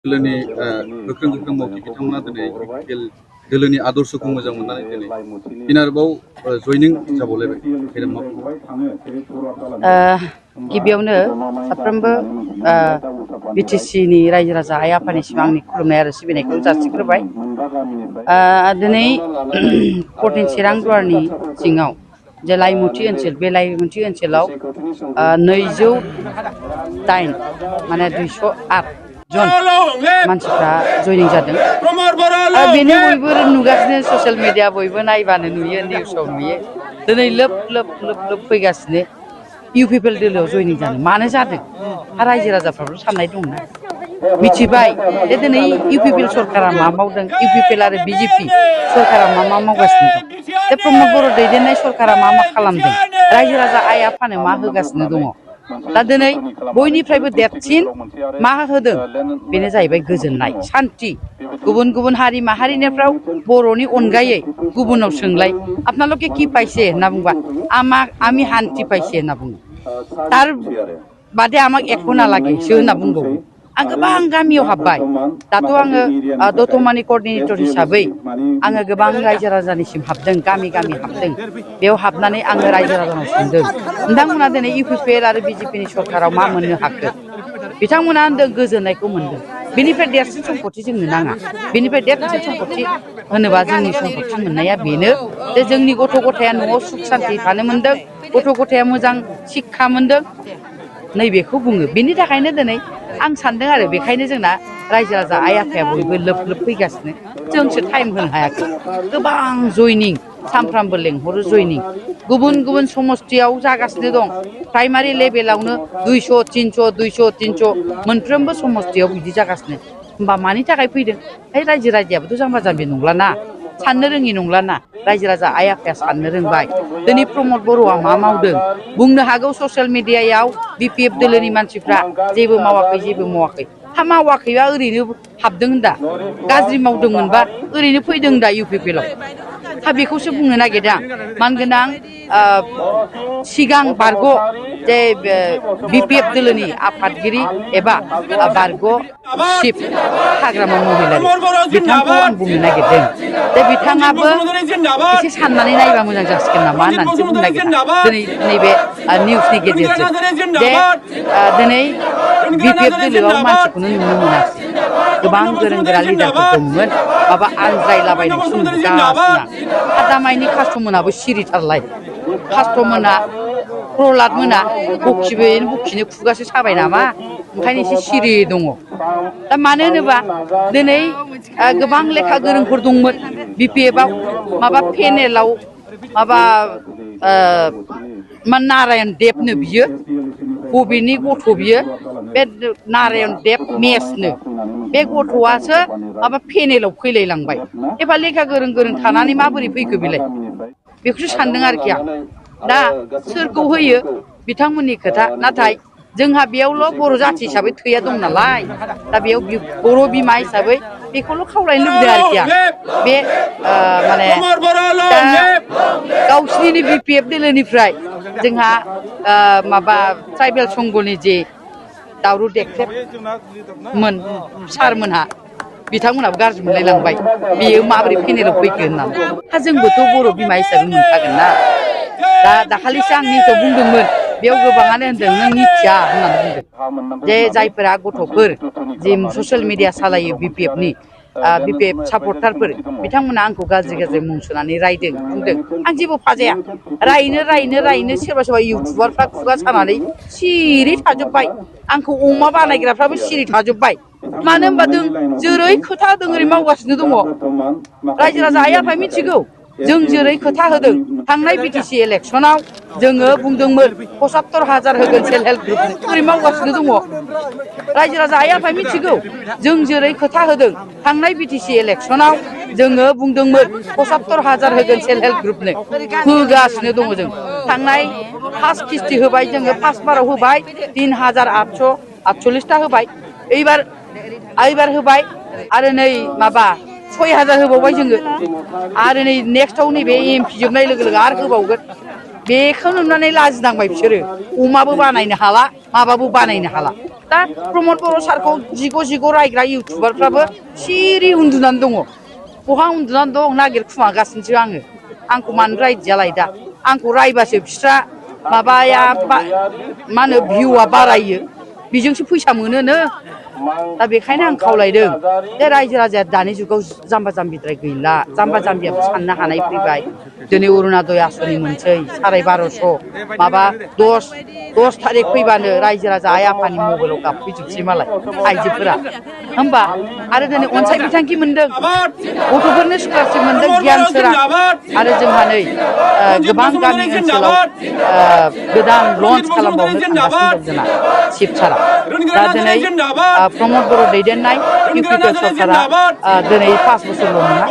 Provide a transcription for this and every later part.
दोलोनि गोख्रों गोख्रों मावथि बिथांमोना दिनै दोलोनि आदर्शखौ मोजां मोननानै दिनै फिन आरोबाव जयनिं जाबावलायबाय। गिबियावनो साफ्रोमबो बिटिसिनि रायजो राजा आइ आफानिसिम आंनि खुलुमनाय आरो सिबिनायखौ जासिग्रोबाय। दिनै 14 चिरां दुवारनि सिङाव जे लाइमुथि ओनसोल, बे लाइमुथि ओनसोलाव 208 माने 208 जन मानसिफ्रा जयनिं जादों। बेनो बयबो नुगासिनो, ससियेल मिडिया बयबो नायबानो नुयो, निउसाव नुयो। दिनै लोब लोब लोब लोब फैगासिनो इउपिपिएल दोलोआव जयनिं जानो। मानो जादों? रायजो राजाफ्राबो साननाय दंना, मिथिबाय जे दिनै इउपिपिएल सरकारा मा मावदों, इउपिपिएल आरो बिजेपि सरकारा मा मावगासिनो दं, जे प्रमद बर' दैदेननाय सरकारा मा खालामदों, रायजो राजा आइ आफानो मा होगासिनो दङ। दा दिनै बयनिफ्रायबो देरसिन मा होदों, बेनो जाहैबाय गोजोननाय, सान्थि। गुबुन गुबुन हारि माहारिनिफ्राव बर'नि अनगायै गुबुनाव सोंलाय आपनालोके কি পাইছে होनना बुंबा আমি শান্তি পাইছে होनना बुङो। तार बादे आमाक एको नालागेसो होनना बुंबावो। आं गोबां गामियाव हाबबाय। दाथ' आङो दतमानि कर्डिनेटर हिसाबै आङो गोबां रायजो राजानिसिम हाबदों, गामि गामि हाबदों। बेयाव हाबनानै आङो रायजो राजानाव सोंदों, नोंथांमोना दिनै इउपिपिएल आरो बिजेपिनि सरकाराव मा मोननो हाखो? बिथांमोना होनदों गोजोननायखौ मोनदों। बेनिफ्राय देरसिन सम्पति जोंनो नाङा। बेनिफ्राय देरसिन सम्पति होनोबा जोंनि सम्पति मोननाया बेनो जे जोंनि गथ' गथाया न'आव सुख सान्ति थानो मोनदों, गथ' गथाया मोजां शिक्षा मोनदों, नैबेखौ बुङो। बेनि थाखायनो दिनै आं सानदों आरो बेखायनो जोंना रायजो राजा आइ आफाया बयबो लोब लोब फैगासिनो, जोंसो टाइम होनो हायाखै। गोबां जयनिं सानफ्रामबो लेंहरो जयनिं, गुबुन गुबुन समस्थियाव जागासिनो दं। प्राइमारि लेभेलावनो 200, 300, 200, 300 मोनफ्रोमबो समस्थियाव बिदि जागासिनो। होमबा मानि थाखाय फैदों? रायजो राजायाबोथ' जाम्बा जाम्बि नंलाना, साननो रोङि नंलाना। रायजो राजा आइ आफाया साननो रोंबाय। दिनै प्रमद बर'आ मा मावदों? बुंनो हागौ ससियेल मिडियायाव बिपिएफ दोलोनि मानसिफ्रा जेबो मावाखै, जेबो मावाखै। हा मावाखैबा ओरैनो हाबदों होनदा, गाज्रि मावदोंमोनबा ओरैनो फैदों दा इउपिपिएलआव। हा बेखौसो बुंनो नागिरदों आं। मानगोनां सिगां बारग' जे बिपिएफ दोलोनि आफादगिरि एबा बारग' चिफ हाग्रामा महिलारि, बिथांखौ आं बुंनो नागिरदों जे बिथाङाबो एसे साननानै नायबा मोजां जासिगोन नामा होननानैसो बुंनो नागिरदों दिनै नैबे निउसनि गेजेरजों। जे दिनै बिपिएफ दोलोआव मानसिखौनो नुनो मोनासै। गोबां गोरों गोरा लिडारफोर दंमोन, माबा आनज्रायलाबायनायसो नुगासिनो आं। हादामाइनि कास्ट'मोनाबो सिरिथारलाय। कास्ट'मोना प्रहलाद मोना बखिनो खुगासो साबाय नामा, ओंखायनो एसे सिरि दङ। दा मानो होनोबा दिनै गोबां लेखा गोरोंफोर दंमोन बिपिएफआव, माबा पेनेलाव माबा नारायण देबनो बियो, बबेनि गथ' बियो? बे नारायण देब मेसनो, बे गथ'आसो माबा पेनेलाव फैलायलांबाय। एफा लेखा गोरों गोरों थानानै माबोरै फैखो बेलाय? बेखौसो सानदों आरोखि आं। दा सोरखौ होयो बिथांमोननि खोथा, नाथाय जोंहा बेयावल' बर' जाथि हिसाबै थैया दं नालाय, दा बेयाव बर' बिमा हिसाबै बेखौल' खावलायनो लुबैदों आरोखि आं। बे माने दा गावसिनि बिपिएफ दोलोनिफ्राय जोंहा माबा ट्राइबेल संघनि जे दावरु देख्रेबमोन सारमोनहा, बिथांमोनहाबो गाज्रि मोनलायलांबाय बेयो माबोरै पेनेलाव फैखो होननानै। हा जोंबोथ' बर' बिमा हिसाबै मोनखागोन ना। दा दाखालिसो आं निउसाव बुंदोंमोन, बेयाव गोबाङानो होनदों नों मिथिया होननानै बुंदों। जे जायफोरा गथ'फोर जे ससियेल मिडिया सालायो बिपिएफनि बिपिएफ सापर्टारफोर, बिथांमोना आंखौ गाज्रि गाज्रि मुं सुनानै रायदों, बुंदों। आं जेबो फाजाया। रायनो सोरबा सोरबा इउटुबारफ्रा खुगा सानानै सिरि थाजोब्बाय। आंखौ अमा बानायग्राफ्राबो सिरि थाजोब्बाय। मानो होनबा जों जेरै खोथा होदों ओरै मावगासिनो दङ। रायजो राजा आइ आफाया मिथिगौ जों जेरै खोथा होदों। थांनाय बिटिसि इलेक्सनाव जोङो बुंदोंमोन 75,000 होगोन सेल्फ हेल्प ग्रुपनो, ओरै मावगासिनो दङ। रायजो राजा आइ आफाया मिथिगौ जों जेरै खोथा होदों। थांनाय बिटिसि इलेक्सनाव जोङो बुंदोंमोन 75,000 होगोन सेल्फ हेल्प ग्रुपनो, होगासिनो दङ जों। थांनाय फार्स्ट किस्ति होबाय जोङो, फार्स्ट बाराव होबाय 3,848टा होबाय। এইবার होबाय आरो नै माबा 6,000 होबावबाय जोङो। आरो नै नेक्स्टआव नैबे एमपि जोबनाय लोगो लोगो आरो होबावगोन। बेखौ नुनानै लाजिनांबाय बिसोरो। अमाबो बानायनो हाला, माबाबो बानायनो हाला। दा प्रमद बर' सारखौ जिग' रायग्रा इउटुबारफ्राबो सिरि उन्दुनानै दङ बहा उन्दुनानै दं नागिरखुमागासिनोसो आंखौ मानो रायदियालाय दा आंखौ रायबासो बिस्रा माबाया मा होनो भिउआ बारायो बेजोंसो फैसा मोनोनो दा बेखायनो आं खावलायदों बे रायजो राजाया दानि जुगाव जाम्बा जाम्बिद्राय गैला जाम्बा जाम्बियाबो साननो हानाय फैबाय दिनै अरुणोदय आसनि मोनसै 1250 माबा 10 थारिख फैबानो रायजो राजा आइ आफानि मबाइलाव गाबफैजोबसै मालाय आइजोफोरा होमबा आरो दिनै अनसाय बिथांखि मोनदों गथ'फोरनो स्कलारशिप मोनदों गियान सोरां आरो जोंहा नै गोबां गामि ओनसोलाव गोदान लन्च खालामबावनो थांगासिनो दं जोंना शिबसारा दा दिनै प्रमद बर' दैदेननाय इउपिपिएल सरकारा दिनै 5 बोसोरल' नङा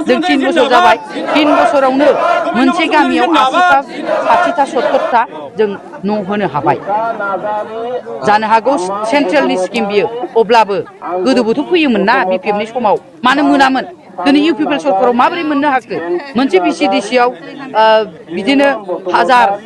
जों 3 बोसोर जाबाय 3 बोसोरावनो मोनसे गामियाव 80टा 60टा 70टा जों न' होनो हाबाय जानो हागौ सेन्ट्रेलनि स्किम बियो अब्लाबो गोदोबोथ' फैयोमोन ना बिपिएफनि समाव मानो मोनामोन दिनै इउपिपिएल सरकाराव माबोरै मोननो हाखो मोनसे बिसिडिसिआव बिदिनो 1000